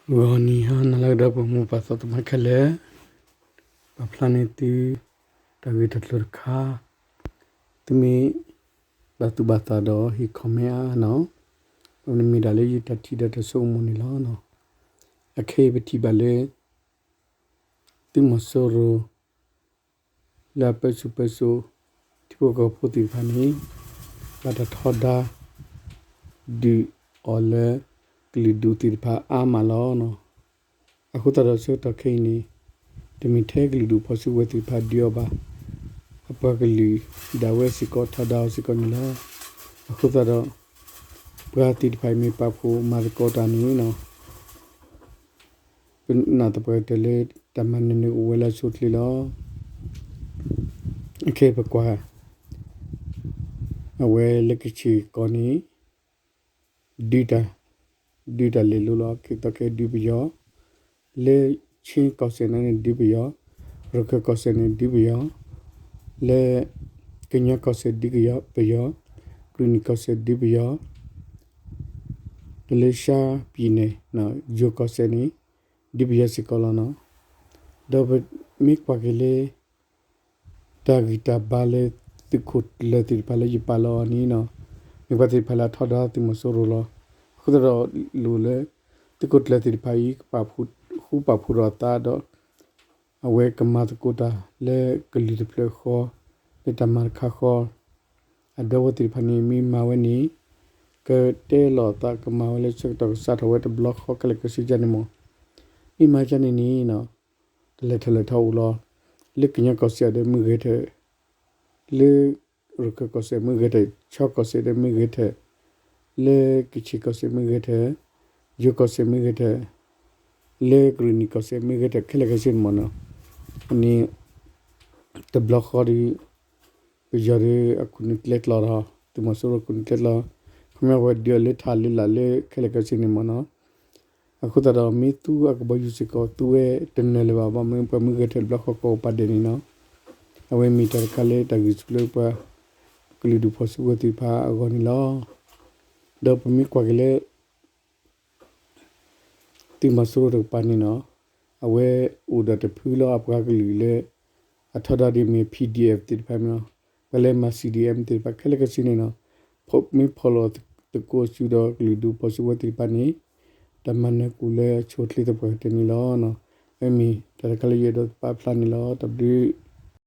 ဂီၤနံၤဟါနၤလၢအဂ့ၤ ဒီပုၢ်ဝဲၢ်မုၢ်ပၢ်သီတမံၤခဲလၢာ်, ပာ်ဖျါန့ၢ်သု တၢ်ဂ့ၢ်တၢ်ကျိၤတခါ, သုမ့ၢ်ဘၣ်သူၣ်ဘၣ်သးဒီးဟ့ၣ် comment အါနီၤ, ပမ့ၢ်ဒၣ်လၢယတၢ်ထံၣ်ဒီးတၢ်ဆိကမိၣ်န့ၣ်လီၤ. အခဲအံၤပထံၣ်ဘၣ်လၢ သုးမီၤစိရိၤ လၢအပၢဆူၣ်ပၢစိး ထံဖိကီၢ်ဖိသ့ၣ်တဖၣ်န့ၣ် ဘၣ်တၢ်ထီဒါ ဒုးအီၤလၢ ကလုာ်ဒူၣ်သ့ၣ်တဖၣ်အါမးလီၤ. အဃိသတးဒီးဆၢကတီၢ်ခဲအံၤန့ၣ် တမ့ၢ်ထဲကလုာ်ဒူၣ်ဖီၣ်စုကဝဲၤသ့ၣ်တဖၣ်ဒုးအီၤဘၣ်, အပှၤကလုာ်ဒၣ်ဝဲစ့ၢ်ကီးထီဒါအီၤစ့ၢ်ကီးန့ၣ်လီၤ. အဃိသတးဒီး ပှၤသ့ၣ်တဖၣ်အံၤမ့ၢ်ပာ်ဖှိၣ်မၤသကိးတၢ်န့ၣ် ပနာ်သပှၢ်ကတၢၢ်လၢတၢ်မၤနၢၤန့ၣ်အိၣ်ဝဲလၢအဆိအချ့လီၤ. အခဲအံၤပကွၢ် အဝဲလၢကခ့ၣ်ကီၢ်န့ၣ် ဒုးတၢ်, ဒုးတၢ်လဲၤလိၤလီၤ. ခဲအံၤသီခဲအံၤဒုးပယီၤ, လၢခ့ၣ်ကီၢ်စဲၣ်န့ၣ်ဒုးပယီၤ, ရခၢၣ်ကီၢ်စဲၣ်န့ၣ်ဒုးပယီၤ, လၢကညီကီၢ်စဲၣ်ဒုးပယီၤ, ကရံၣ်နံၣ်ကီၢ်စဲၣ်ဒုးပယီၤ, လၢရှမ်းပြည်နယ် ယိၤကီၢ်စဲၣ်န့ၣ် ဒုးပယီၤစ့ၢ်ကီးလီၤနီၤ. ဒီးပမ့ၢ်ကွၢ်က့ၤလၢ တၢ်ဂံၢ်တၢ်ဘါလၢသုးခိၣ်ကျၢၢ်သ့ၣ်တဖၣ်လၢယပာ်လီၤအီၤန့ၣ်နီၤ, မ့ၢ်ပှၤသ့ၣ်တဖၣ်လၢအထီဒါသုးမီၤစိရိၤလီၤ. အဃိသတးဒီးလိၣ်လၢ သုးခိၣ်ကျၢၢ်သ့ၣ်တဖၣ်အံၤ ကပာ်ဃူပာ်ဖိးဒီးအသးဒီး အဝဲကမၤသကိးတၢ်လၢကလုာ်တဖျၢၣ်ဃီ, လၢတၢ်မၤတခါဃီ, အဒီပုၢ်ဝဲၢ်သ့ၣ်တဖၣ်န့ၣ် မ့ၢ်မၤဝဲန့ၣ် ကတဲလီၤအသးကမၤဝဲလၢဆၢကတီၢ်ကစးထီၣ်ဝဲတဘျီဃီခဲလၢာ်ခဲဆ့န့ၣ်မး, မ့ၢ်မၤဒ်န့ၣ်န့ၣ် တၢ်လဲၤထီၣ်လဲၤထီအိၣ်လီၤ. လၢကညီကီၢ်စဲၣ်ဒီးမ့ၢ်ဂဲၤထၢၣ်, လၢရခၢၣ်ကီၢ်စဲၣ်မ့ၢ်ဂဲၤထၢၣ်, ခ့ၣ်ကီၢ်စဲၣ်ဒီးမ့ၢ်ဂဲၤထၢၣ်, လၢကခ့ၣ်ကီၢ်စဲၣ်မ့ၢ်ဂဲၤထၢၣ်, ယိၤကီၢ်စဲၣ်မ့ၢ်ဂဲၤထၢၣ်, လၢကရံၣ်နံၣ်ကီၢ်စဲၣ်မ့ၢ်ဂဲၤထၢၣ်ခဲလၢာ်ခဲဆ့န့ၣ်မးနီၤ, အန့ၣ် တဘျီဃီဒီး ပယီၤဒီးအခိၣ်နူာ်ကျဲကျီဒီး သုးမီၤစိရိၤအခိၣ်နူာ်ကျဲကျီ, ခီပညီဝဲဒုးအီၤလၢထးလၢလာ်လၢခဲလၢာ်ခဲဆ့န့ၣ်မးနီၤ. အဃိသတးဒီးမ့ၢ်သူအကဘီယူၤစ့ၢ်ကီး သူဝဲတနၢၤလၢၤဘၣ်, ဘၣ်မနုၤပှၤမ့ၢ်ဂဲၤထၢၣ်တဘျီဃီကိးပာ်ဒဲးန့ၣ်နီၤ. အဝဲမ့ၢ်တၢ်တခါလၢတၢ်ဂုာ်ဆူၣ်လၢပှၤကလုာ်ဒူၣ်ဖီၣ်စုကဝဲၤသ့ၣ်တဖၣ်အဂီၢ်န့ၣ်လီၤ. ဒီးပမ့ၢ်ကွၢ်က့ၤလၢ သုးမီၤစိရိၤတကပၤန့ၣ်နီၤ, အဝဲအိၣ်ဒီးတဖုလီၤအပှၤကလုာ်လၢ အထီဒါဒ်မ့ၢ် PDF သ့ၣ်တဖၣ်မ့ၢ်နီၤ, ပှၤလၢမၤ CDM သ့ၣ်တဖၣ်ခဲလၢာ်ခဲဆ့န့ၣ်နီၤ, မ့ၢ်ဖီၣ်လီၤသကိးဆူဒီးကလုာ်ဒူၣ်ဖီၣ်စုကဝဲၤသ့ၣ်တဖၣ်န့ၣ် တၢ်မၤနၢၤကအိၣ်လၢအဆိအချ့သပှၢ်ကတၢၢ်န့ၣ်လီၤ. အဝဲမ့ၢ်တၢ်တခါလၢယအဲၣ်ဒိးပာ်ဖျါန့ၣ်လီၤ. တၢ်ဘျုး